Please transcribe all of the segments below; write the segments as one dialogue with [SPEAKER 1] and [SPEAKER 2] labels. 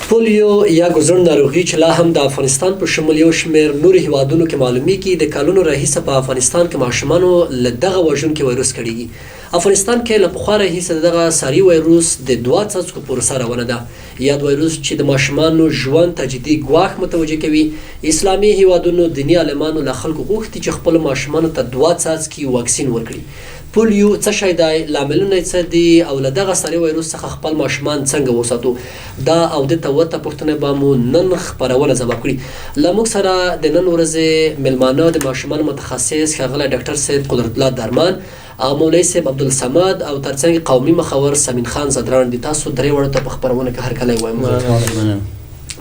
[SPEAKER 1] پولیو یا ګوزڼ ناروغي چې لا هم د افغانستان په شمول یو شمېر نورو هیوادونو کې معلومیږي، د کلونو راهیسه په افغانستان کې ماشومانو له دغه وژونکي وایروس کړیږي. افغانستان کې له پخوا راهیسه د دغه ساري وایروس د دوه څاڅکو پروسه روانه ده. یاد وایروس چې د ماشومانو ژوند ته جدي ګواښ متوجه کوي، اسلامي هیوادونو دیني عالمانو له خلکو غوښتي چې خپلو ماشومانو ته دوه څاڅکي واکسین ورکړي. پولیو څه شی دی، لاملونه یې څه دي او له دغه ساري وایروس څخه خپل ماشومان څنګه وساتو؟ دا او دې ته ورته پوښتنې به مو نن خپرونه ځواب کړي. له موږ سره د نن ورځې مېلمانه د ماشومانو متخصص ښاغلی ډاکټر صاحب قدرت الله درمان او مولوي صاحب عبدالصمد او ترڅنګ قومي مخور سمین خان ځدراڼ دي. تاسو درې واړو ته په خپرونه کې هرکلی وایم.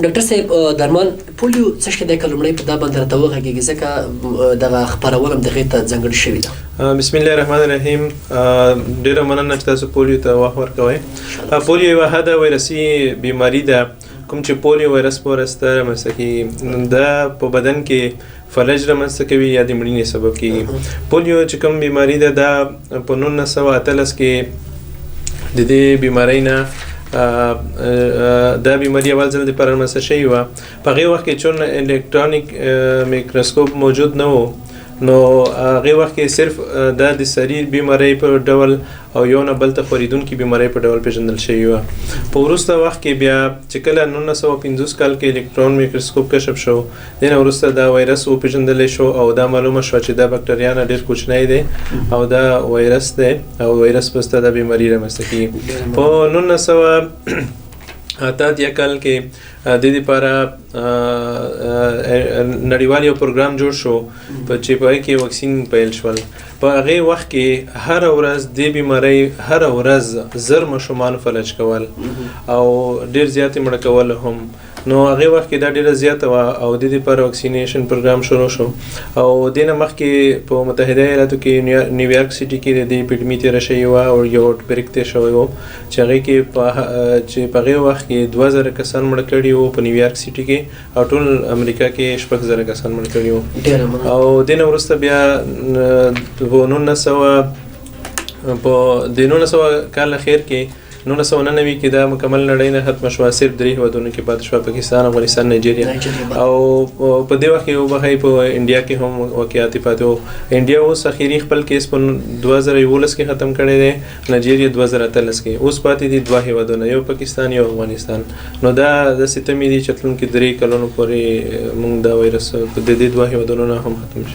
[SPEAKER 1] ډاکټر صاحب درمان، پولیو څه شی دی؟ که لومړی په دا باندې راته وغږېږي، ځکه دغه خپرونه هم دغې ته ځانګړې شوې ده.
[SPEAKER 2] بسم الله الرحمن الرحیم. ډیره مننه چې تاسو پولیو ته وخت ورکوئ. پولیو یوه حاده ویروسي بیماري ده، کوم چې پولیو ویروس په واسطه رامنځته کېږي. دا په بدن کې فلج رامنځته کوي یا د مړینې سبب کېږي. پولیو چې کوم بیماري ده، دا په 1918 کې د دې بیمارۍ نه دا بیماري اول ځل دپاره رامنځته شوې وه. په هغې وخت کې چون الکترونیک میکروسکوپ موجود نه و، نو هغې وخت کې صرف دا د سري بیمارۍ په ډول او یو نه بل ته خورېدونکې بیمارۍ په ډول پېژندل شوې وه. په وروسته وخت کې بیا چې کله 1950 کال کې الکترون میکروسکوپ کشف شو، دې نه وروسته دا وایرس وپېژندلی شو او دا معلومه شوه چې دا بکټریا نه ډېر کوچنی دی او دا وایرس دی او وایرس په واسطه دا بیماري رامنځته کېږي. په 1988 کال کې د دې لپاره نړیوال یو پروګرام جوړ شو چې په هغې کې واکسین پیل شول. په هغې وخت کې هره ورځ دې بیمارۍ هره ورځ 1000 ماشومان فلج کول او ډېر زیات یې مړه کول هم. نو هغې وخت کې دا ډېره زیاته وه او د دې لپاره واکسینیشن پروګرام شروع شو. او دې نه مخکې په متحده ایالاتو کې نیویارک سیټي کې د دې اپیډمي تېره شوې وه او یو اوټ بریک تېر شوی و چې هغې کې چې په هغې وخت کې 2000 کسان مړه کړي وو په نیویارک سیټي کې او ټول امریکا کې 6000 کسان مړه کړي وو. او دې نه وروسته بیا په 1900 په د 1900 کال اخر کې 1999 کې دا مکمل نړۍ نه ختمه شوه، صرف درې هېوادونو کې پاتې شوه، پاکستان، افغانستان، نایجیریا. او په دې وخت کې وبخښئ په انډیا کې هم واقعات پاتې وو. انډیا اوس اخیری خپل کیس په 2011 کې ختم کړی دی، نایجیریا 2018 کې. اوس پاتې دي دوه هېوادونه، یو پاکستان یو افغانستان. نو دا داسې تمې دي چې راتلونکي درې کلونو پورې موږ دا وایرس د دې دوه هېوادونو نه هم ختم شي.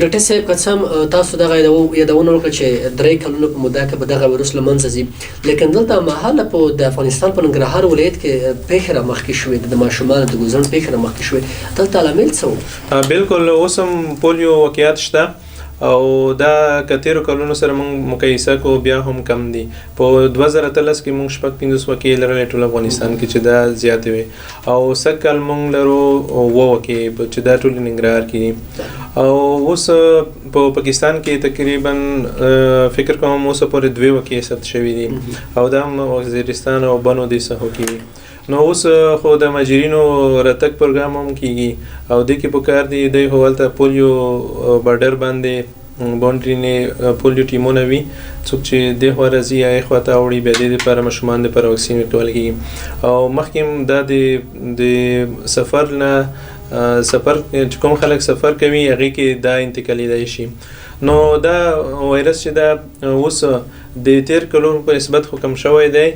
[SPEAKER 1] ډاکټر صاحب، که څه هم تاسو دغه یادونه وکړه چې درې کلونو په موده کې به دغه وایروس له منځه ځي، لیکن دلته مهاله په د افغانستان په ننګرهار ولایت کې پېښې رامخکې شوې، د ماشومانو د ګوزڼ پېښې رامخکې شوې، دلته لامل څه و؟
[SPEAKER 2] بالکل، اوس هم پولیو واقعات شته او دا که تېرو کلونو سره موږ مقایسه کوو بیا هم کم دي. په 2018 کې موږ 56 واقعې لرلې ټول افغانستان کې چې دا زیاتې وې، او سږ کال موږ لرو اووه واقعې چې دا ټولې ننګرهار کې دي. او اوس په پاکستان کې تقریبا فکر کوم اوسه پورې دوې واقعې ثبت شوې دي او دا هم وزیرستان او بنو دې ساحو کې دي. نو اوس خو د مهاجرینو راتګ پروګرام هم کیږي او دې کې پکار دی دی خو هلته پولیو بارډر باندې باونډري نه پولیو ټیمونه وي، څوک چې دې خوا راځي یا خوا ته اوړي، بیا دې لپاره ماشومان دپاره واکسین ورکول کېږي. او مخکې هم دا د سفر نه سفر چې کوم خلک سفر کوي هغې کې دا انتقالېدای شي. نو دا وایرس چې دا اوس د تېر کلونو په نسبت خو کم شوی دی،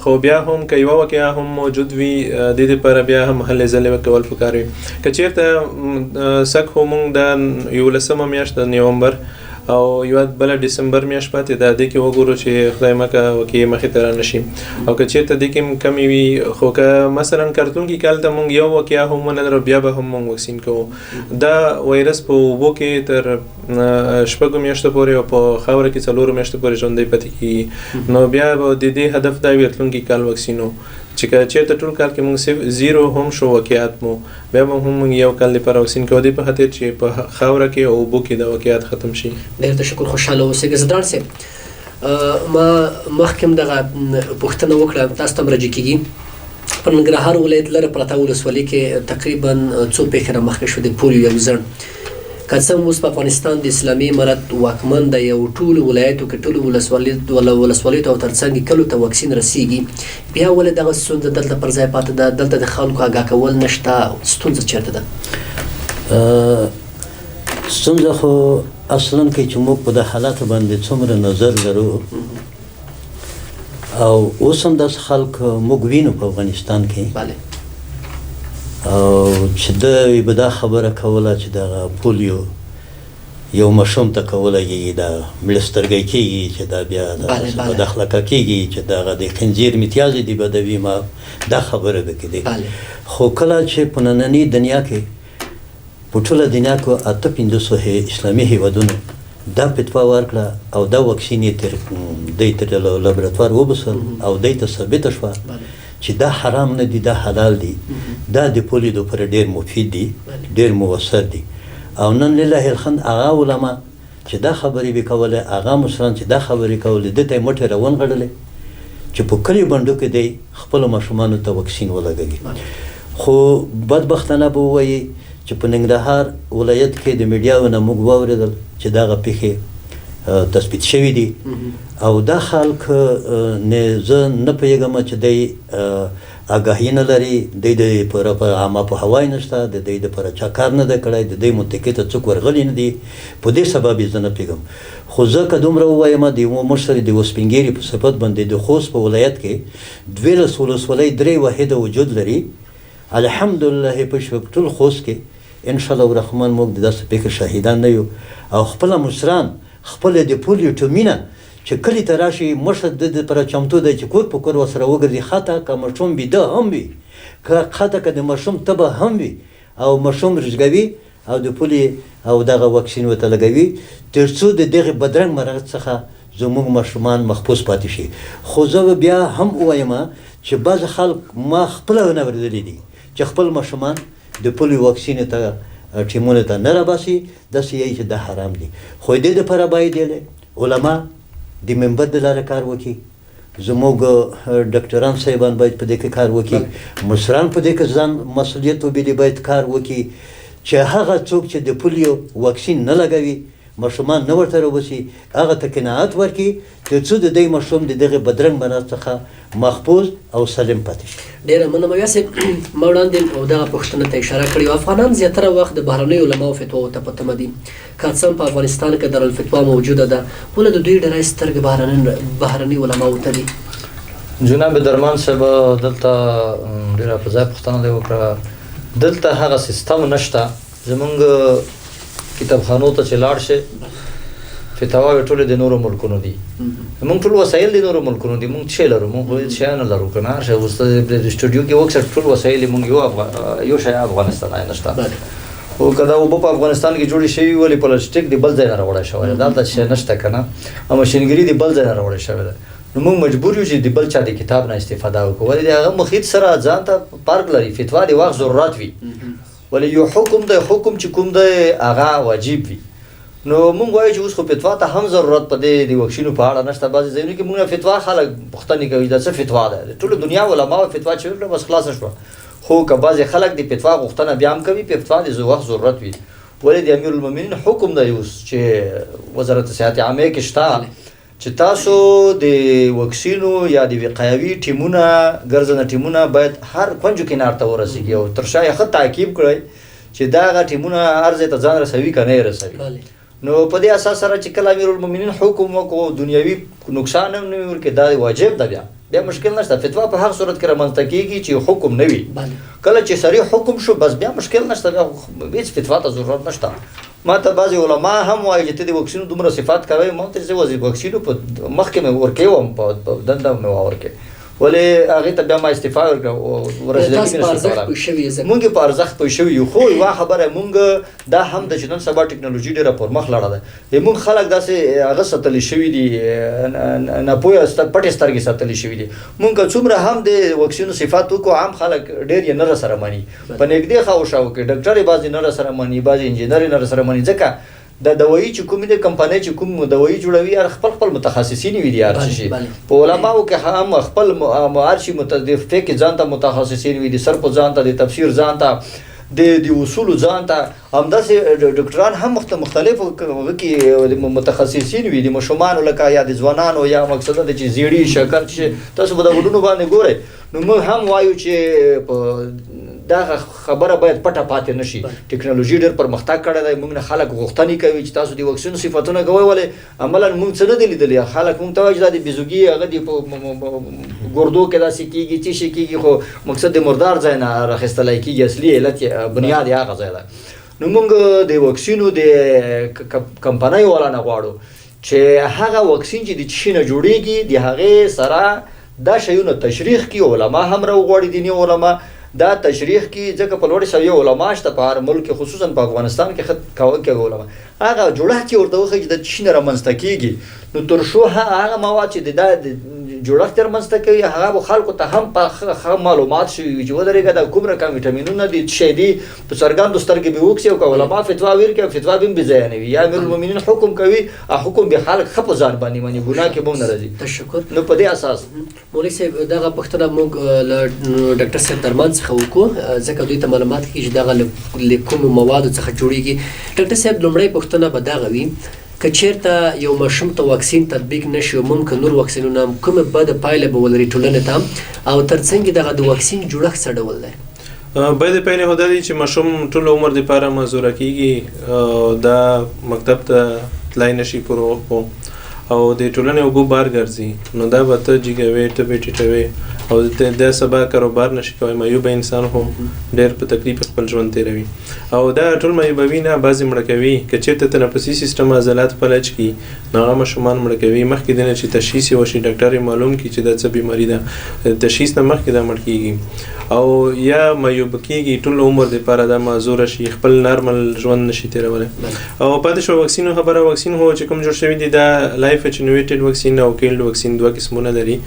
[SPEAKER 2] خو بیا هم که یوه واقعه هم موجود وي د دې لپاره بیا هم هلې ځلې کول پکار وي. که چېرته سږ خو موږ دا 11مه میاشت د نومبر او یوه بله ډسمبر میاشت پاتې ده، دې کې وګورو چې خدای مه که واقعې مخې ته رانه شي. او که چېرته دې کې هم کمې وي، خو که مثلا که راتلونکي کال ته موږ یو واقعه هم ونه لرو بیا به هم موږ واکسین کوو. دا وایرس په اوبو کې تر شپږو میاشتو پورې او په خاوره کې څلورو میاشتو پورې ژوندی پاتې کېږي. نو بیا به د دې هدف دا وي راتلونکي کال واکسینو چې که چېرته ټول کال کې موږ زیرو هم شو واقعات مو، بیا به هم موږ یو کال لپاره واکسین کوو، دې په خاطر چې په خاوره کې او اوبو کې دا واقعات ختم شي.
[SPEAKER 1] ډېر تشکر، خوشحاله اوسئ. ځدراڼ صاحب، ما مخکې هم دغه پوښتنه وکړه، تاسو ته مراجع کېږي. په ننګرهار ولایت لره پرته ولسوالۍ کې تقریبا څو پېښې رامخکې شوې د پولیو یا ګوزڼ. که څه هم اوس په افغانستان د اسلامي امارت واکمن دی او ټولو ولایاتو کې ټولو ولسوالیو ته او ترڅنګ یې کلو ته واکسین رسیږي، بیا ولې دغه ستونزه دلته پر ځای پاتې ده؟ دلته د خلکو اګاه کول نشته، ستونزه چېرته ده؟
[SPEAKER 3] ستونزه خو اصلا کې چې موږ په د حالاتو باندې څومره نظر لرو او اوس هم داسې خلک موږ وینو په افغانستان کې
[SPEAKER 1] بله.
[SPEAKER 3] او چې ده به دا خبره کوله چې دغه پولیو یو ماشوم ته کوله کېږي، دا مړه سترګی کېږي، چې دا بیا بد اخلاقه کېږي، چې دغه د خنزیر امتیاز دی بدوي، ما دا خبره به کېدې. خو کله چې په نننۍ دنیا کې په ټوله دنیا کې 58 اسلامي هیوادونو دا فتوا ورکړه او دا واکسین یې تر دی تر لابراتوار وبسل او دی ته ثابته شوه چې دا حرام نه دي، دا حلال دي، دا د پولیو لپاره ډېر مفید دي، ډېر موثر دي. او نن لله الحمد هغه علما چې دا خبرې به کولې، هغه مشران چې دا خبرې کولې، ده ته یې مټې راونغړلې چې په کلي بنډو کې دی خپلو ماشومانو ته واکسین ولګوي. خو بدبختانه به ووایي چې په ننګرهار ولایت کې د میډیاو نه موږ واورېدل چې دغه پېښې تثبیت شوي دي او دا خلک نه زه نه پوهېږم چې دی آګاهي نه لري، دی د پر عامه په هوای نشته، د دوی دپاره چا کار نه دی کړی، د دوی منطقې ته څوک ورغلي نه دي، په دې سبب یې زه نه پوهېږم. خو زه که دومره ووایم د یو مشر د یوه سپینږیري په صفت باندې د خوست په ولایت کې 12 ولسوالۍ 3 واحده وجود لري، الحمدلله په ټول خوست کې انشاءالله الرحمن موږ د داسې پېښې شاهدان نه یو. او خپله مشران خپله د پولیو ټیمونه چې کلي ته راشي، مشر د دې لپاره چمتو دی چې کور په کور ورسره وګرځي، حتی که ماشوم ویده هم وي، که حتی که د ماشوم تبه هم وي او ماشوم رژګوي او د پولي او دغه واکسین ورته لګوي، تر څو د دغې بدرنګ مرض څخه زموږ ماشومان محفوظ پاتې شي. خو زه به بیا هم ووایم چې بعضې خلک ما خپله نه اورېدلي دي چې خپل ماشومان د پولي واکسین ته ټیمونو ته نه راباسي، داسې یې چې دا حرام دي. خو دې دپاره باید علما د منبر د لارې کار وکړي، زموږ ډاکټران صاحبان باید په دې کې کار وکړي، مشران په دې کې ځان مسؤلیت وبیلي باید کار وکړي چې هغه څوک چې د پولیو واکسین نه لګوي، ماشومان نه ورته راوباسي، هغه ته قناعت ورکړي تر څو د دې ماشوم د دغې بدرنګ مرض څخه محفوظ او سالم پاتې شي.
[SPEAKER 1] ډېره مننه مولوي صاحب. ما وړاندې او دغه پوښتنه ته اشاره کړې وه، افغانان زیاتره وخت د بهرنیو علماو فتواو ته په تمه دي، که څه هم په افغانستان کې دارالفتوا موجوده ده، ولې د دوی ډېری سترګې بهرني علماو ته دي؟
[SPEAKER 4] جناب درمان صاحب دلته ډېره په ځای پوښتنه دی وکړه. دلته هغه سیستم نشته، زمونږ کتابخانو ته چې لاړ شي فتواوې ټولې د نورو ملکونو دي، موږ ټول وسایل د نورو ملکونو دي، موږ څه لرو؟ موږ خو هېڅ شی نه لرو که نه. هر شی اوس د سټوډیو کې وکړه ټول وسایل موږ یو شی افغانستان نشته. خو که دا اوبه په افغانستان کې جوړې شوي ولې پلاستیک د بل ځای نه راوړی شوی دی، دلته شی نشته که نه، او ماشینګري د بل ځای نه راوړی شوې ده. نو موږ مجبور یو چې د بل چا د کتاب نه استفاده وکړو، ولې د هغه محیط سره ځان ته فرق لري. فتوا د وخت ضرورت وي، ولې یو حکم دی، حکم چې کوم دی هغه واجب وي. نو موږ وایو چې اوس خو فتوا ته هم ضرورت په دې د واکسینو په اړه نشته. بعضې ځایونو کې موږ فتوا خلک پوښتنې کوي دا څه فتوا ده، د ټولو دنیا علماو فتوا چې وکړه بس خلاصه شوه. خو که بعضې خلک د فتوا غوښتنه بیا هم کوي، فتوا د وخت ضرورت وي. ولې د امیرالمؤمنین حکم دی اوس چې وزارت صحت عامې کې شته چې تاسو د واکسینو یا د وقایوي ټیمونه ګرځنده ټیمونه باید هر کنجو کنار ته ورسیږي او تر شا یې ښه تعقیب کړئ چې دغه ټیمونه هر ځای ته ځان رسوي که نه یې رسوي. نو په دې اساس سره چې کله امیرالمؤمنین حکم وکړو دنیوي نقصان هم نه وي ورکړي، دا واجب ده، بیا مشکل نشته. فتوا په هغه صورت کې رامنځته کېږي چې حکم نه وي. کله چې صریح حکم شو بس بیا مشکل نشته، بیا هېڅ فتوا ته ضرورت نشته. ما ته بعضې علما هم وایي چې ته د واکسینو دومره صفات کوې، ما ته زه واکسینو په مخکې مې ورکې وم، په دنده مې ورکې، ولې هغې ته بیا ما استعفا ورکړه، ورسېدګي
[SPEAKER 1] تاسو
[SPEAKER 4] مې
[SPEAKER 1] په
[SPEAKER 4] نشو
[SPEAKER 1] ارزښت
[SPEAKER 4] کولای.
[SPEAKER 1] پوه شوي یې ځکه.
[SPEAKER 4] مونږ یې په ارزښت پوه شوي یو. خو یوه خبره مونږ دا هم ده چې نن سبا ټکنالوژي ډېره پرمخ لاړه ده، مونږ خلک داسې هغه ساتلی شوي دي، ناپوهه پټې سترګې ساتلی شوي دي. مونږ که څومره هم د واکسینو صفات وکړو عام خلک ډېر یې نه راسره مني، په نږدې خواوشاو کې ډاکټر یې بعضې نه راسره مني، بعضې انجینر یې نه راسره مني، ځکه د دوایي چې کومې د کمپنۍ چې کوم دوایي جوړوي هر خپل خپل متخصصین وي دي، هر څه شي. په علماو کې هم خپل هر شي د فقې ځان ته متخصصین وي، د صرف ځان ته، د تفسیر ځان ته، د اصولو ځان ته همداسې ډاکټران هم مختلفو کې متخصصین وي، د ماشومانو لکه یا د ځوانانو یا مقصد د چې زیړي شکر چې تاسو به د غوډونو باندې ګورئ. نو موږ هم وایو چې په دغه خبره باید پټه پاتې نشي. ټکنالوژي ډېر پرمختګ کړی دی، موږ نه خلک غوښتنې کوي چې تاسو د واکسین صفتونه کوئ، ولې عملاً موږ څه نه دي لیدلي. خلک موږ ته وایي چې دا د بیزوګي هغه د په ګردو کې داسې کېږي څه شي کېږي، خو مقصد د مردار ځای نه راخیستلی کېږي، اصلي علت یې بنیاد یې هغه ځای ده. نو موږ د واکسینو د کمپنۍ والا نه غواړو چې هغه واکسین چې د څه نه جوړېږي د هغې سره دا شیونه تشریح کړي، علما هم راوغواړي، دیني علما دا تشریح کړي، ځکه په لوړې سویې علما شته په هر ملک کې، خصوصا په افغانستان کې ښه کوي علما، هغه جوړښت یې ورته وښیي چې د څه نه رامنځته کېږي. نو تر څو هغه مواد چې د دا جوړښت یې رامنځته کوي هغه به خلکو ته هم په ښه معلومات شوي وي چې ودرېږه دا کوم رقم ویټامینونه دي، څه شی دي، په څرګندو سترګې به وکړي او که علما فتوا ورکړي فتوا به هم بې ځایه نه وي، یا امیرالمؤمنین حکم کوي حکم به خلک ښه په ځان باندې مني، ګناه کې به هم نه راځي.
[SPEAKER 1] تشکر.
[SPEAKER 4] نو په دې اساس
[SPEAKER 1] مولوي صاحب دغه پوښتنه موږ له ډاکټر صاحب درمان څخه وکړو، ځکه دوی ته معلومات کېږي چې دغه له کومو موادو څخه جوړېږي. ډاکټر صاحب لومړۍ پوښتنه به دغه وي، که چېرته یو ماشوم ته واکسین تطبیق نه شي او ممکن نور واکسینونه هم، کومه بده پایله به ولري ټولنې ته، او ترڅنګ یې دغه د واکسین جوړښت څه ډول دی؟
[SPEAKER 2] بده پایله خو دا دی چې ماشوم ټول عمر دپاره معذوره کېږي، دا مکتب ته تلای نه شي پر وخت او د ټولنې اوږو بار ګرځي، نو دا به ته جګوې، ته به ټیټوې او دا سبا کاروبار نشي کوی. معیوبه انسان خو ډېر په تکلیف خپل ژوند تېروي او دا ټول معیوبوي نه، بعضې مړه کوي. که چېرته تنفسي سیستم عضلات فلج کړي نو هغه ماشومان مړه کوي. مخکې دې نه چې تشخیص یې وشي، ډاکټر یې معلوم کړي چې دا څه بیماري ده، تشخیص نه مخکې دا مړ کېږي او یا معیوب کېږي ټول عمر دپاره دا معذوره شي، خپل نارمل ژوند نشي تېرولی. او پاتې شو واکسینو خبره، واکسین هو چې کوم جوړ شوي دي دا لایف اچنویټډ واکسین او کیلډ واکسین دوه قسمونه لري.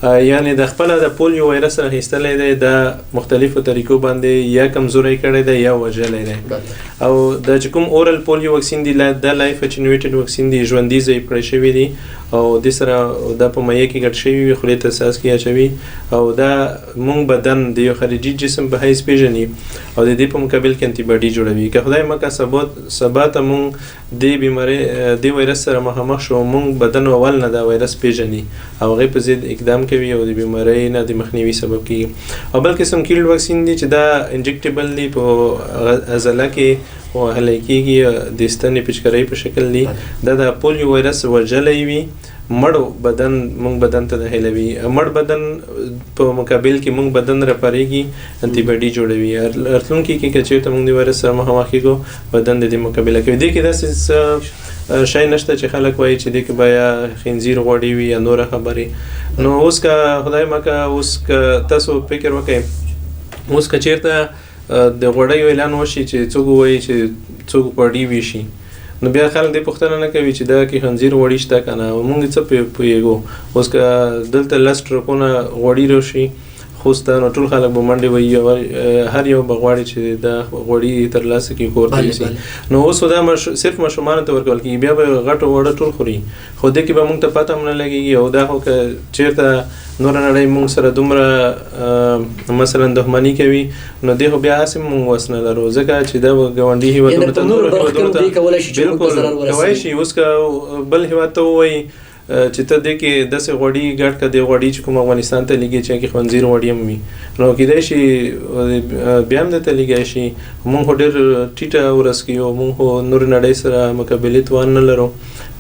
[SPEAKER 2] یعنې د خپله د پولیو وایرس راخیستلی دی، دا مختلفو طریقو باندې یا کمزوری کړی دی یا وژلی دی. او دا چې کوم اورل پولیو واکسین دی دا لایف اچنویټډ واکسین دی، ژوندي ضعیف کړی شوي دي او دې سره دا په مایع کې ګډ شوي وي، خولې ته څاڅکي اچوي او دا موږ بدن د یو خارجي جسم په حیث پېژني او د دې په مقابل کې انتي باډي جوړوي. که خدای مه کړه سبا ته موږ دې بیمارۍ دې وایرس سره مخامخ شو، موږ بدن اول نه دا وایرس پېژني او هغې په ضد اقدام کوي او د بیمارۍ نه د مخنیوي سبب کېږي. او بل قسم کیلډ واکسین دی چې دا انجکټیبل دی، په عضله کې وهلی کېږي، د ستنې پچکرۍ په شکل دی. دا د پولیو وایرس وژلی وي، مړ بدن موږ بدن ته داخلوي، مړ بدن په مقابل کې موږ بدن راپارېږي، انتي باډي جوړوي. راتلونکي کې که چېرته موږ د وایرس سره مخامخ کېږو بدن د دې مقابله کوي. دې کې داسې څه شی نشته چې خلک وایي چې دې کې به یا خنزیر غوړي وي یا نوره خبرې. نو اوس که خدای مه که اوس که تاسو فکر وکړئ، اوس که چېرته د غوړیو اعلان وشي چې څوک ووایي چې څوک غوړي ویشي، نو بیا خلک دې پوښتنه نه کوي چې دا کې خنزیر غوړي شته که نه، موږ څه پوهېږو. اوس که دلته 10 ټرکونه غوړي راشي خوست ته، نو ټول خلک به منډې وهي، هر یو به غواړي چې دا غوړي ترلاسه کړي کور ته یوسي. نو اوس خو دا صرف ماشومانو ته ورکول کېږي، بیا به غټو وړو ټول خوري، خو دې کې به موږ ته پته هم نه لګېږي. او دا خو که چېرته نوره نړۍ موږ سره دومره مثلا دښمني کوي، نو دې خو بیا هسې موږ وس نه لرو، ځکه چې دا به ګاونډي هېوادونو ته،
[SPEAKER 1] یعنې په نورو
[SPEAKER 2] نورو
[SPEAKER 1] برخو کې
[SPEAKER 2] هېوادونو ته
[SPEAKER 1] دوی کولی شي چې موږ ته
[SPEAKER 2] بالکل
[SPEAKER 1] ضرر ورسوي.
[SPEAKER 2] کولی شي. اوس که بل هېواد ته ووایي چې ته دې کې داسې غوړي ګډ کړه، دې غوړي چې کوم افغانستان ته لېږي چې هغې خنزیر غوړي هم وي، نو کېدای شي بیا هم درته لېږی شي. موږ خو ډېر ټیټه ورځ کې یو، موږ خو نورې نړۍ سره مقابلې توان نه لرو،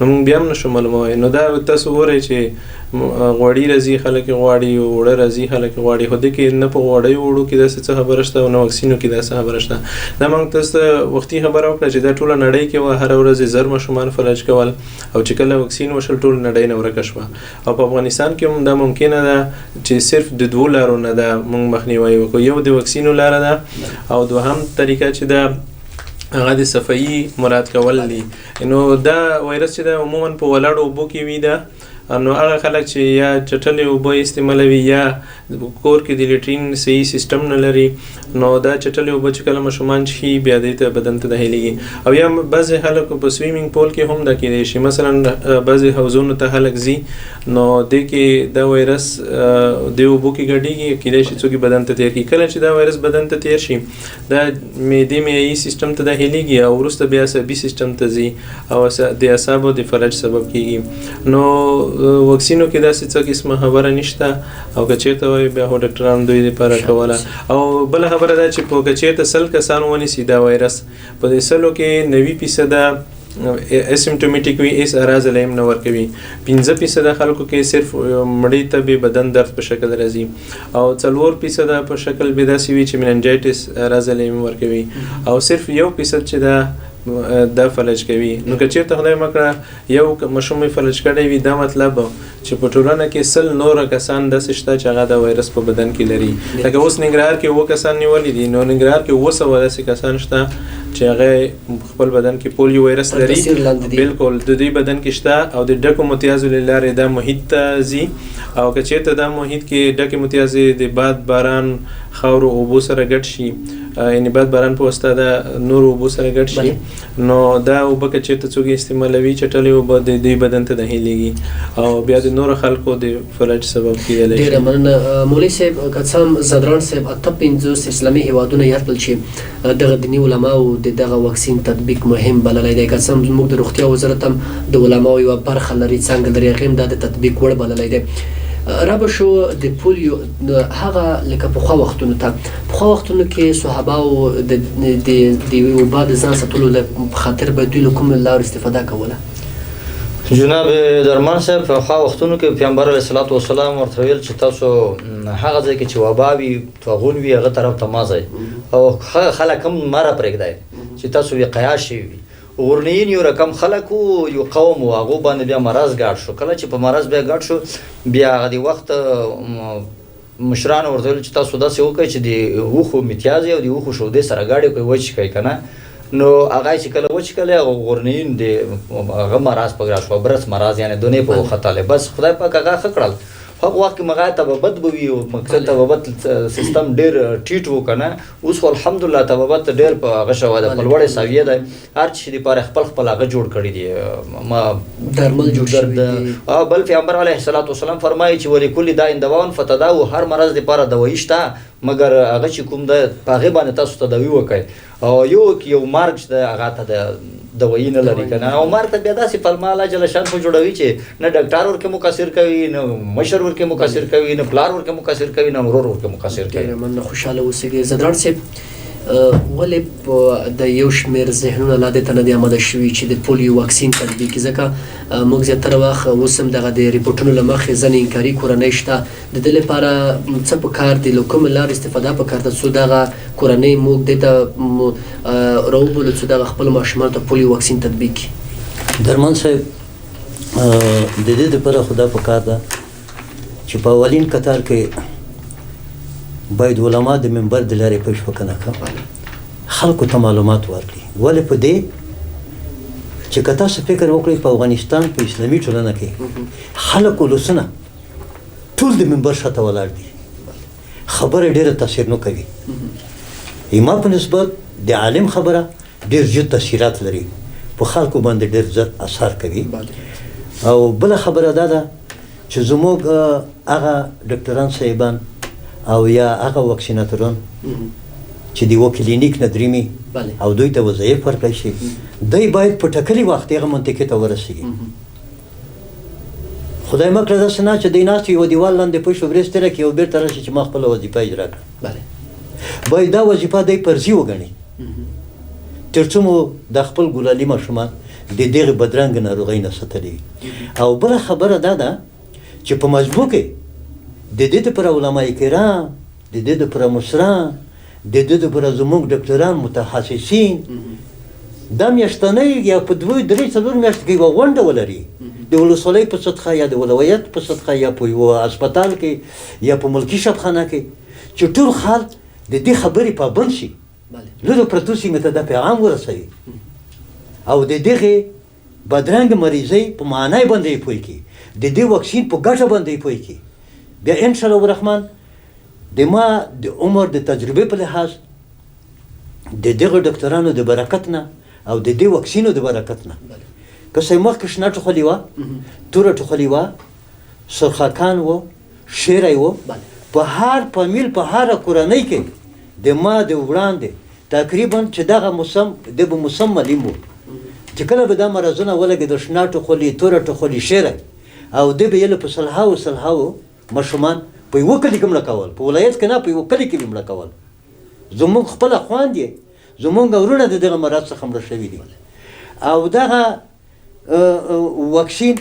[SPEAKER 2] نو موږ بیا هم نشو معلومولی. نو دا تاسو ګورئ چې غوړي راځي خلک یې غواړي، اوړه راځي خلک یې غواړي، خو دې کې نه په غوړیو اوړو کې داسې څه خبره شته او نه واکسینو کې داسې خبره شته. دا موږ تاسو ته وختي خبره وکړه چې دا ټوله نړۍ کې وه، هره ورځ یې 1000 ماشومان فلج کول او چې کله واکسین وشول ټول نړۍ نه ورکه شوه. او په افغانستان کې هم دا ممکنه ده چې صرف د دوو لارو نه ده موږ مخنیوی وکړو، یو د واکسینو لاره ده او دوهم طریقه چې ده هغه د صفایي مراد کول دي. نو دا وایرس چې ده عموماً په ولاړو اوبو کې وي ده نو هغه خلک چې یا چټلې اوبه استعمالوي یا کور کې د لیټرین صحیح سیستم نه لري، نو دا چټلې اوبه چې کله ماشومان څښي بیا دې ته بدن ته داخلېږي. او یا بعضې خلکو په swimming pool کې هم دا کېدای شي، مثلا بعضې حوضونو ته خلک ځي، نو دې کې دا وایرس دې اوبو کې ګډېږي، کېدای شي څوک یې بدن ته تېر کړي. کله چې دا وایرس بدن ته تېر شي، دا معدې معیي سیستم ته داخلېږي او وروسته بیا عصبي سیستم ته ځي او د اعصابو د فلج سبب کېږي. نو واکسینو کې داسې څه قسمه خبره نشته، او که چېرته وایي بیا خو ډاکټران دوی دپاره کوله. او بله خبره دا چې په که چېرته 100 کسان ونیسي دا وایرس، په دې 100 کې 90% asymptomatic وي، هېڅ اعراض علیم نه ورکوي. 5% خلکو کې صرف مړی ته به بدن درد په شکل راځي، او 4% په شکل به داسې وي چې meningitis اعراض علیم ورکوي، او صرف 1% چې دا فلج کوي. نو که چېرته خدای مه کړه یو ماشوم یې فلج کړی وي، دا مطلب چې په ټولنه کې 100 نور کسان داسې شته چې هغه دا وایرس په بدن کې لري. لکه اوس ننګرهار کې 7 کسان نیولي دي، نو ننګرهار کې 700 داسې کسان شته چې هغه خپل بدن کې پولیو وایرس لري، بالکل د دوی بدن کې شته، او د ډکو متیازو له لارې دا محیط ته ځي. او که چېرته دا محیط کې ډکې متیازې د باد، باران، خاورو، اوبو سره ګډ شي، یعنې باد باران په واسطه دا نورو اوبو سره ګډ شي، نو دا اوبه که چېرته څوک استعمالوي، چټلې اوبه د دوی بدن ته داخلېږي او بیا د نورو خلکو د فلج سبب کېدلی شي.
[SPEAKER 1] ډېره مننه مولوي صاحب. که څه هم ځدراڼ صاحب 58 اسلامي هېوادونه یاد کړل چې دغه دیني علماو د دغه واکسین تطبیق مهم بللی دی، که څه هم زموږ د روغتیا وزارت هم د علماو یوه برخه لري، څانګه لري، هغې هم دا د تطبیق وړ بللی دی. را به شو د پولیو هغه لکه پخوا وختونو ته. پخوا وختونو کې صحاباو د یوې وبا د ځان ساتلو له خاطر به دوی له کومو لارو استفاده کوله؟
[SPEAKER 4] جناب درمان صاحب، پخوا وختونو کې پیغمبر علیه الصلاة والسلام ورته ویل چې تاسو هغه ځای کې چې وبا وي، طاعون وي، هغه طرف ته مه ځئ، او هغه خلک هم مه راپرېږدئ چې تاسو وقایه شوي وي. غرنیین یو رقم خلک وو، یو قوم وو، هغو باندې بیا مرض ګډ شو. کله چې په مرض بیا ګډ شو، بیا هغه د وخت مشرانو ورته ویل چې تاسو داسې وکړئ چې د اوښو متیازې او د اوښو شودې سره ګډې کړئ، وچکئ که نه. نو هغه چې کله وچکلې، هغه غرنیین د هغه مرض په ګډ شو، برس مرض، یعنې دونې په وختلې. بس خدای پاک هغه ښه کړل. هغه وخت کې مغه طبابت به وي، او مقصد طبابت سیستم ډېر ټیټ و که نه. اوس خو الحمدلله طبابت ډېر په هغه شوی دی، په لوړې سویې دی، هر څه دپاره خپل خپل هغه جوړ کړي دي، ما
[SPEAKER 1] درمل جوړ شوي دي.
[SPEAKER 4] بل پیغمبر علیه الصلاة والسلام فرمایي چې ولکل داء دواء فتداووا، هر مرض دپاره دوایي شته، مګر هغه چې کوم دی په هغې باندې تاسو تداوي وکړئ. او یو مرګ چې دی هغه ته د دوایي نه لري که نه. او مرګ ته بیا داسې پلمه الله جل شان خو جوړوي چې نه ډاکټر ورکې مقصر کوي، نه مشر ورکې مقصر کوي، نه پلار ورکې مقصر کوي، نه ورور ورکې مقصر کوي.
[SPEAKER 1] ډېره مننه، خوشحاله اوسېږئ. ځدراڼ صاحب، ولې د یو شمېر ذهنونه لا دې ته نه دي اماده شوي چې د پولیو واکسین تطبیق کړي؟ ځکه موږ زیاتره وخت اوس هم دغه د رپورټونو له مخې ځینې انکاري کورنۍ شته، د دې لپاره څه په کار دي، له کومې لارې استفاده په کار ده څو دغه کورنۍ موږ دې ته راوبولو څو دغه خپلو ماشومانو ته پولیو واکسین تطبیق کړي؟
[SPEAKER 3] درمان صاحب، د دې لپاره خو دا په کار ده چې په اولین کتار کې باید علما د منبر د لارې پېښ وکنه خلکو ته معلومات ورکړي. ولې په دې چې که تاسو فکر وکړئ په افغانستان په اسلامي ټولنه کې خلک ولسونه ټول د منبر شاته ولاړ دي، خبره ډېره تاثیر نه کوي. زما په نسبت د عالم خبره ډېر زیات تاثیرات لري، په خلکو باندې ډېر زیات اثر کوي. او بله خبره دا ده چې زموږ هغه ډاکټران صاحبان او یا هغه واکسیناتوران چې د یوه کلینیک نه درېمي او دوی ته وظایف ورکړی شي، دوی باید په ټاکلي وخت هغه منطقې ته ورسېږي. خدای مه کړه داسې نه چې دوی ناست یوه دیوال لاندې پوه شو ورځ تېره کړي او بېرته راشي چې ما خپله وظیفه اجرا کړه. باید دا وظیفه دوی فرضي وګڼي تر څو مو دا خپل ګلالي ماشومان د دغې بدرنګې ناروغۍ نه ساتلي وي. او بله خبره دا ده چې په مجموع کې د دې لپاره علماء کرام، د دې لپاره مشران، د دې لپاره زموږ ډاکټران متخصصین دا میاشتنۍ یا په 2 3 4 میاشتو کې یوه غونډه ولري، د ولسوالۍ په سطحه یا د ولایت په سطحه یا په یوه هسپتال کې یا په ملکي شفاخانه کې، چې ټول خلک د دې خبرې پابند شي، لرو پرتو سیمې ته دا پیغام ورسوي او د دغې بدرنګ مریضۍ په معنی باندې یې پوه کړي. د دې واکسین په ګټه باندې پوه کړي، بیا ان شاء الله الرحمن د ما د عمر د تجربې په لحاظ د دغه ډاکټرانو د برکت نه او د دې واکسینو د برکت نه، که څه مخکې شنه ټوخلي وه، توره ټوخلي وه، سرخکان و، شیری و، په هر فامیل په هره کورنۍ کې د ما د وړاندې تقریبا چې دغه موسم د به موسم معلوم و چې کله به دا مرضونه ولګېدل، شنه ټوخلي، توره ټوخلي، شیری، او دی به یې له په سلهاو سلهاو ماشومان په یوه کلي کې مړه کول، په ولایت کې نه، په یوه کلي کې به مړه کول. زموږ خپله خویندې، زموږ وروڼه د دغه مرض څخه مړه شوي دي. او دغه واکسین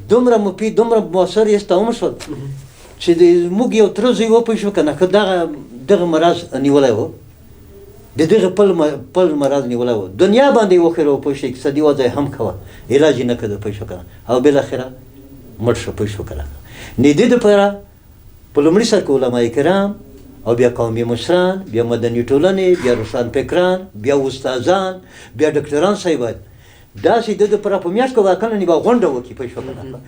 [SPEAKER 3] دومره مفید، دومره موثر یې ته هم شول چې د موږ یو تره زوی وپوه شو که نه، که دغه مرض نیولی و، د دغه پل مرض نیولی و، دنیا باندې یې وښیره پوه شو، اقتصادي وضع یې هم ښه وه، علاج یې نه کېده پوه شو که نه، او بالاخره مړ شو پوه شو که نه. نو د دې دپاره په لومړي سر کې علماء کرام او بیا قومي مشران، بیا مدني ټولنې، بیا روښانفکران، بیا استادان، بیا ډاکټران صاحبان داسې د دې لپاره په میاشت کې به اقلاً یوه غونډه وکړي پوه شو که نه.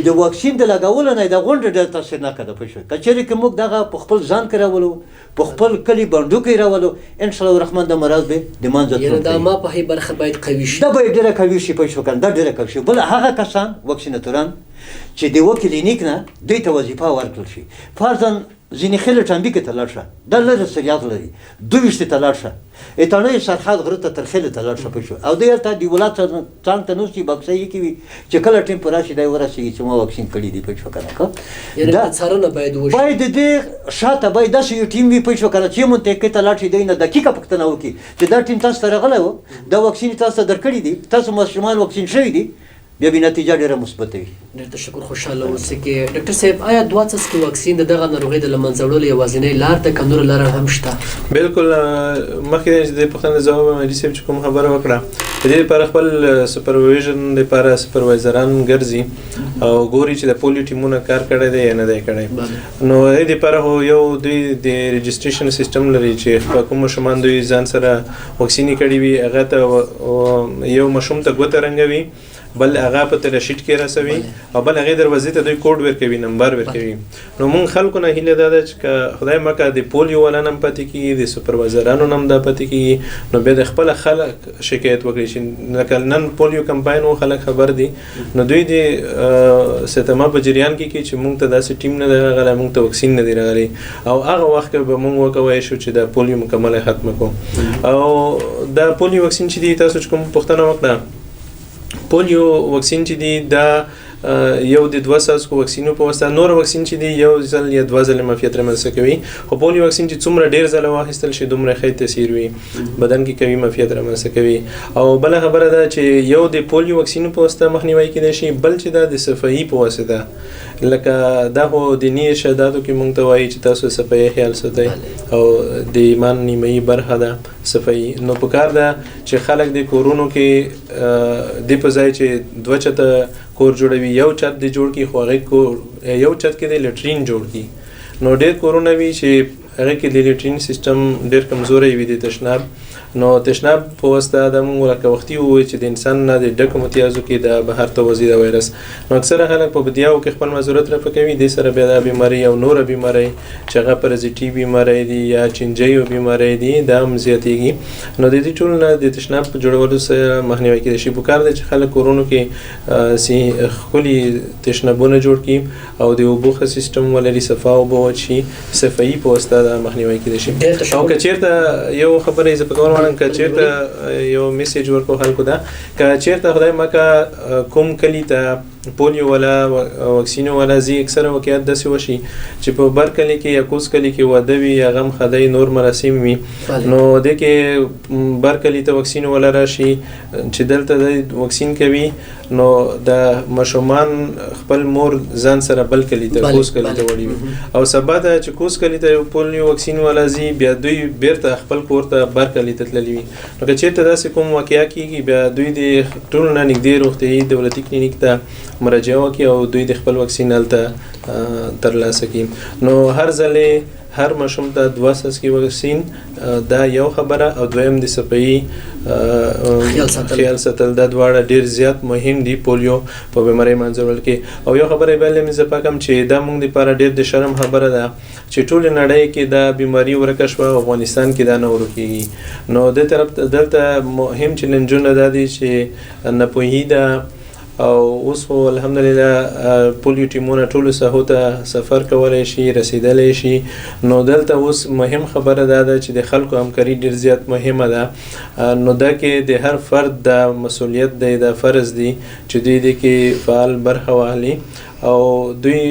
[SPEAKER 3] د واکسین د لګولو نه دا غونډه ډېره تاثیرناکه ده پوه شو. که چېرې که موږ دغه په خپل ځان کې راولو، په خپل کلي بانډو کې راولو، ان شاء الله الرحمن دا مرض به د منځه
[SPEAKER 1] یعنې
[SPEAKER 3] تلونکی
[SPEAKER 1] دا
[SPEAKER 3] وي.
[SPEAKER 1] ما په هی برخه باید قوي شي،
[SPEAKER 3] دا باید ډېره قوي شي پوه شو که نه، دا ډېره قوي شي. بل هغه کسان واکسیناتوران چې د یوه کلینیک نه دوی ته وظیفه ورکړل شي، فرضاً ځینې خېلې ټامبي کې ته لاړ شه، دا لرې سریاط لري، 22 ته لاړ شه، اتڼۍ سرحد غره ته تر خېلې ته لاړ شه پوه شو، او دوی هلته د ولات څنګ ته نوستي بکسه یې کې وي چې کله ټیم په راشي دی ورسېږي چې ما واکسین کړي دي پوه شو که نه. ښه؟
[SPEAKER 1] یعنې دا څارنه باید وشي،
[SPEAKER 3] باید د دې شاته باید داسې یو ټیم وي پوه شو که نه چې منطقې ته لاړ شي، دوی نه دقیقه پوښتنه وکړي چې دا ټیم تاسو ته راغلی و، دا واکسین تاسو ته درکړي دي، تاسو ماشومان واکسین شوي دي، بیا به نتیجه ډېره مثبته وي.
[SPEAKER 1] ډېر تشکر، خوشحاله اوسئ. ډاکټر صاحب، آیا دوه څاڅکي واکسین د دغه ناروغۍ د له منځه وړلو یوازینۍ لار ده که نوره لاره هم شته؟
[SPEAKER 2] بالکل، مخکې چې د پوښتنې ځواب حاجي صاحب چې کوم خبره وکړه، د دې لپاره خپل سپرویژن لپاره سپروایزران ګرځي او ګوري چې د پولیو ټیمونه کار کړی دی یا نه دی کړی. نو د دې لپاره خو یو دوی د رجسټریشن سیستم لري چې په کوم ماشومان دوی ځان سره واکسین کړي وي، هغه ته یو ماشوم ته ګوته رنګوي، بل هغه په تلاشیټ کې رسوي، او بل هغې دروازې ته دوی کوډ ورکوي، نمبر ورکوي. نو موږ خلکو نه هیله دا ده چې که خدای مه کړه د پولیو والا نه هم پاتې کېږي، د سپروایزرانو نه هم دا پاتې کېږي، نو بیا د خپله خلک شکایت وکړي چې لکه نن پولیو کمپاین و، خلک خبر دي، نو دوی د ستما په جریان کې کړي چې موږ ته داسې ټیم نه دی راغلی، موږ ته واکسین نه دی راغلی، او هغه وخت کې به موږ وکوای شو چې دا پولیو مکمله ختمه کړو. او دا پولیو واکسین چې دی، تاسو چې کوم پوښتنه وکړه، پولیو واکسین چې دی دا یو د دوه څاڅکو واکسینو په واسطه، نور واکسین چې دی یو ځل یا دوه ځلې معافیت رامنځته کوي، خو پولیو واکسین چې څومره ډېر ځله واخیستل شي دومره ښه تاثیر وي، بدن کې قوي معافیت رامنځته کوي. او بله خبره ده چې یو د پولیو واکسینو په واسطه مخنیوی کېدای شي، بل چې دا د صفایي په واسطه، لکه دا خو دیني ارشاداتو کې مونږ ته وایي چې تاسو صفایي خیال ساتئ او د ایمان نیمایي برخه ده صفایي. نو پکار ده چې خلک د کورونو کې دې په ځای چې دوه چته کور جوړوي، یو چت دې جوړ کړي، خو هغې کور یو چت کې دې لټرین جوړ کړي. نو ډېر کورونه وي چې هغې کې د لټرین سیستم ډېر کمزوری وي د تشناب، نو تشناب په واسطه دا موږ لکه وختي وویل چې د انسان نه د ډکو متیازو کې دا بهر ته وځي دا وایرس. نو اکثره خلک په بدیاو کې خپل معذورت رفع کوي، دې سره بیا دا بیماري او نوره بیمارۍ چې هغه پرازیټي بیمارۍ دي یا چنجیو بیمارۍ دي دا هم زیاتېږي. نو د دې ټولو نه د تشناب په جوړولو سره مخنیوی کېدای شي. پکار دی چې خلک کورونو کې ښکلي تشنابونه جوړ کړي او د اوبو ښه سیستم ولري، صفا اوبه وڅښي، صفایي په واسطه دا مخنیوی کېدای شي.
[SPEAKER 1] ډېر تشکر.
[SPEAKER 2] او که چېرته یو خبره یې زه په کول غواړم، که چېرته یو میسج ورکړو خلکو ته، که چېرته خدای مه که کوم کلي ته پولیو والا واکسینو والا ځي، اکثره واقعیت داسې وشي چې په بر کلي کې یا کوز کلي کې واده وي یا غم ښادۍ نور مراسم وي، نو دې کې بر کلي ته واکسینو والا راشي چې دلته دی واکسین کوي، نو د ماشومان خپل مور ځان سره بل کلي ته، کوز کلي ته وړي وي، او سبا ته چې کوز کلي ته پولیو واکسین والا ځي، بیا دوی بیرته خپل کور ته بر کلي ته تللي وي. نو که چېرته داسې کوم واقعیا کېږي، بیا دوی د ټولو نه نږدې روغتیايي دولتي کلینیک ته مراجعه وکړي او دوی د خپل واکسین هلته ترلاسه کړي. نو هر ځلې هر ماشوم ته 2 څاڅکي واکسین، دا یو خبره، او دویم د صفایي خیال ساتل، دا دواړه ډیر زیات مهم دي پولیو په بیمارۍ منځه وړل کې. او یو خبره بله مې اضافه کوم چې دا موږ دپاره ډیر د شرم خبره ده چې ټوله نړۍ کې دا بیماري ورکه شوه او افغانستان کې دا نه ورکیږي. نو دې طرف دلته مهم چیلنجونه دا دي چې ناپوهي ده، او اوس خو الحمدلله پولیو ټیمونه ټولو ساحو ته سفر کولی شي، رسیدلی شي. نو دلته اوس مهم خبره دا ده چې د خلکو همکاري ډیر زیات مهمه ده. نو دا کې د هر فرد دا مسولیت دی، دا فرض دی چې دوی دې کې فعال برخه واخلي او دوی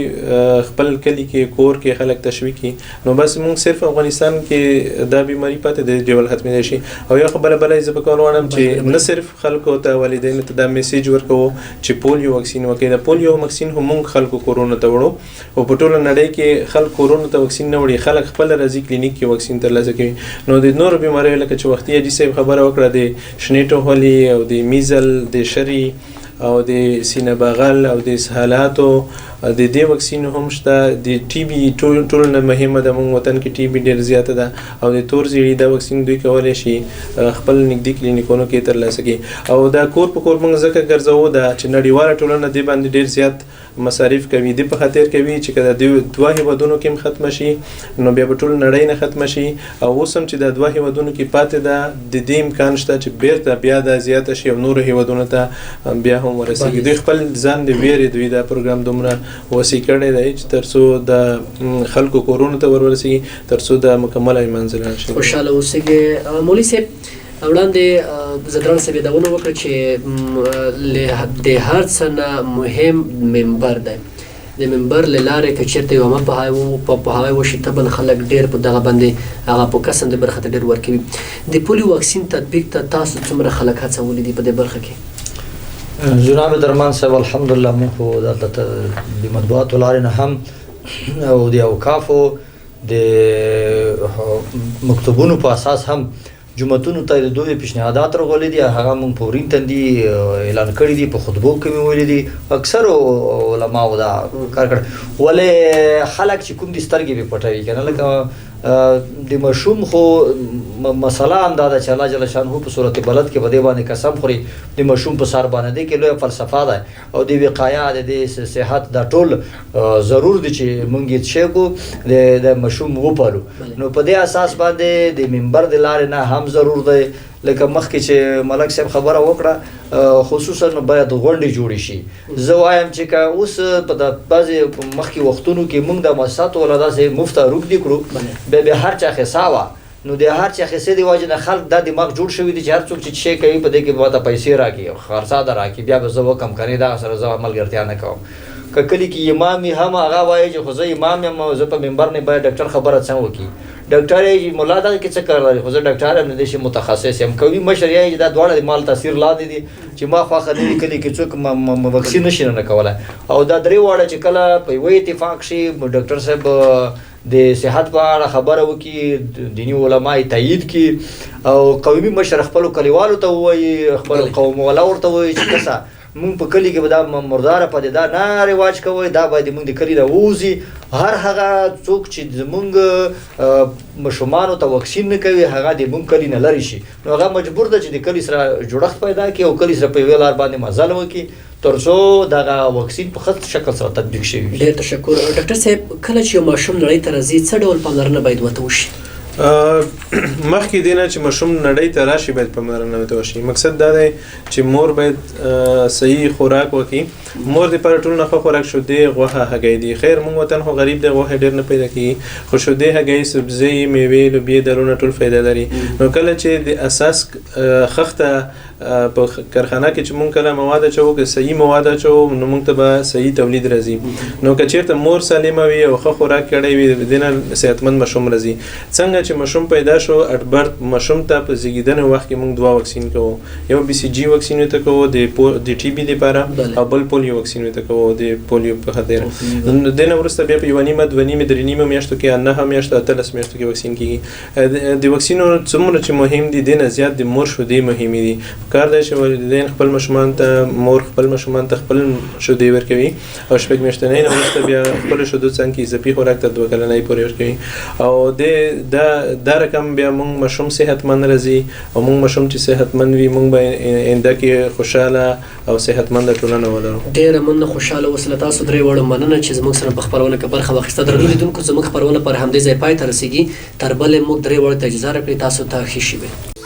[SPEAKER 2] خپل کلي کې کور کې خلک تشویق کړي. نو بس موږ صرف افغانستان کې دا بیماري پاتې دی ډول ختمېدای شي. او یو خبره بله زه په کول غواړم چې نه صرف خلکو ته، والدینو ته دا میسج ورکوو چې پولیو واکسین وکړي. د پولیو واکسین هم موږ خلکو کورونو ته وړو، او په ټوله نړۍ کې خلک کورونو ته واکسین نه وړي، خلک خپله راځي کلینیک کې واکسین ترلاسه کوي. نو د نورو بیماریو لکه چې وختي حاجي صاحب خبره وکړه، د شنې ټوخلې او د میزل، د شري او د سینه بغل او د اسهالاتو د دې واکسین هم شته. د ټي بي ټول نه مهمه ده، موږ وطن کې ټي بي ډېر زیاته ده، او د تور زیړي دا واکسین دوی کولی شي خپل نږدې کلینیکونو کې ترلاسه کړي. او دا کور په کور موږ ځکه ګرځوو دا چې نړیواله ټولنه دې باندې ډېر زیات مصارف کوي، دې په خاطر کوي چې که د دې دوه هېوادونو کې هم ختمه شي نو بیا به ټول نړۍ نه ختمه شي. او اوس هم چې دا دوه هېوادونو کې پاتې ده، د دې امکان شته چې بیرته بیا دا زیاته شي او نورو هېوادونو ته بیا هم ورسېږي. دوی خپل ځان د ویرې دوی دا پروګرام دومره وسیع کړی دی چې تر څو د خلکو کورونو ته ور ورسېږي، تر څو دا مکمله منځه لاړ شي.
[SPEAKER 1] خوشحاله اوسېږئ. مولوي صاحب، وړاندې ځدراڼ صاحب یادونه وکړه چې د هر څه نه مهم منبر دی. د منبر له لارې که چېرته یو عامه پوهاوی وشي، طبعا خلک ډېر په دغه باندې هغه په کسان د برخه ته ډېر ورکوي. د پولیو واکسین تطبیق ته تاسو څومره خلک هڅولي دي په دې برخه کې؟
[SPEAKER 4] جناب درمان صاحب، الحمدلله موږ خو دلته د مطبوعاتو لارې نه هم او د اوقافو د مکتوبونو په اساس هم جوماتونو ته د دوی پیشنهادات راغلي دي، هغه موږ په ورین تندي اعلان کړي دي، په خطبو کې مې ویلي دي، اکثر علماو دا کار کړی. ولې خلک چې کوم دي سترګې پرې پټوي که نه، لکه د ماشوم خو مسله هم دا ده چې الله جل شانه په صورت بلد کې په دې باندې قسم خوري، د ماشوم په سر باندې دې کې لویه فلسفه ده او د وقایه د دې صحت دا ټول ضرور دي چې موږ یې څه کړو، د ماشوم وپالو. نو په دې اساس باندې د منبر د لارې نه هم ضرور دی، لکه مخکې چې ملک صاحب خبره وکړه، خصوصا باید غونډې جوړې شي. زه وایم چې که اوس په دا بعضې مخکې وختونو کې موږ د مؤسساتو ولا داسې مفته روږدي کړو، بیا بیا هر چا خسا وه، نو د هر چا خسې د وجې نه خلک دا دماغ جوړ شوي دي چې هر څوک چې شی کوي په دې کې به ماته پیسې راکړي، خرڅا ده راکړي، بیا به زه وکړم، که نه دغه سره زه ملګرتیا نه کوم. که کلي کې امام وي هم هغه وایي چې خو زه امام یم، زه په منبر نه باید ډاکټر خبره څنګه وکړي، ډاکټر یې چې ملا دغه کې څه کار لري، خو زه ډاکټر یم، د دې شي متخصص یم. قوي مشر یې چې دا دواړه د مال تاثیر لاندې دي چې ما خوښه نه وي کلي کې څوک واکسین نه شي نه کولی. او دا درې واړه چې کله په یوه اتفاق شي، ډاکټر صاحب د صحت په اړه خبره وکړي، دیني علما یې تایید کړي، او قومي مشر خپلو کلیوالو ته ووایي، خپل قوم والا ورته ووایي چې کسه مونږ په کلي کې به دا مرداره پدیده نه رواج کوي، دا باید مونږ د کلي نه ووځي. هر هغه څوک چې زمونږ ماشومانو ته واکسین نه کوي هغه د مونږ کلي نه لرې شي، نو هغه مجبور ده چې د کلي سره جوړښت پیدا کړي او کلي سره په یوې لار باندې مزل وکړي تر څو دغه واکسین په ښه شکل سره تطبیق شوي وي.
[SPEAKER 1] ډېر تشکر. ډاکټر صاحب، کله چې یو ماشوم نړۍ ته راځي څه ډول پاملرنه باید ورته وشي؟
[SPEAKER 2] مخکې دې نه چې ماشوم نړۍ ته راشي باید پاملرنه ورته وشي. مقصد دا دی چې مور باید صحیح خوراک وکړي. مور دپاره ټولو نه ښه خوراک شیدې، غوښه، هګۍ دي. خیر موږ وطن خو غریب دی، غوښه ډېر نه پیدا کېږي، خو شیدې، هګۍ، سبزۍ، میوې، لوبیې، دالونه ټول فایده لري. نو کله چې د اساس خښته په کارخانه کې چې مونږ کله مواد اچوو، که صحیح مواد اچوو نو مونږ ته به صحیح تولید راځي. نو که چېرته مور سالمه وي او ښه خوراک کړی وي، د دې نه صحتمند ماشوم راځي. څنګه چې ماشوم پیدا شو اټ برت ماشوم ته په زیږیدنې وخت کې موږ دوه واکسین کوو، یو بي سي جي واکسین ورته کوو د د ټي بي لپاره او بل پولیو واکسین ورته کوو د پولیو په خاطر. د دې نه وروسته بیا په یوه نیمه، 2.5، 3.5 میاشتو کې، 9 میاشتو، 18 میاشتو کې واکسین کیږي. د واکسینو څومره چې مهم دي، دې نه زیات د مور شودې مهمې دي. پکار دی چې والدین خپل ماشومان ته، مور خپل ماشومان ته خپل شودې ورکوي او شپږ میاشتنۍ نه وروسته بیا خپل شودو څنګ کې اضافي خوراک تر 2 کلنۍ پورې ورکوي او د دا دا رقم بیا موږ ماشوم صحتمند راځي او موږ ماشوم چې صحتمند وي، موږ به آینده کې خوشاله او صحتمنده ټولنه ولرو.
[SPEAKER 1] ډېره مننه، خوشاله اوسئ. له تاسو درې واړو مننه چې زموږ سره په خپرونه کې برخه واخیسته. درنو لیدونکو، زموږ خپرونه پر همدې ځای پای ته رسېږي. تر بلې موږ درې واړو ته اجازه راکړئ. تاسو ته ښې شېبې.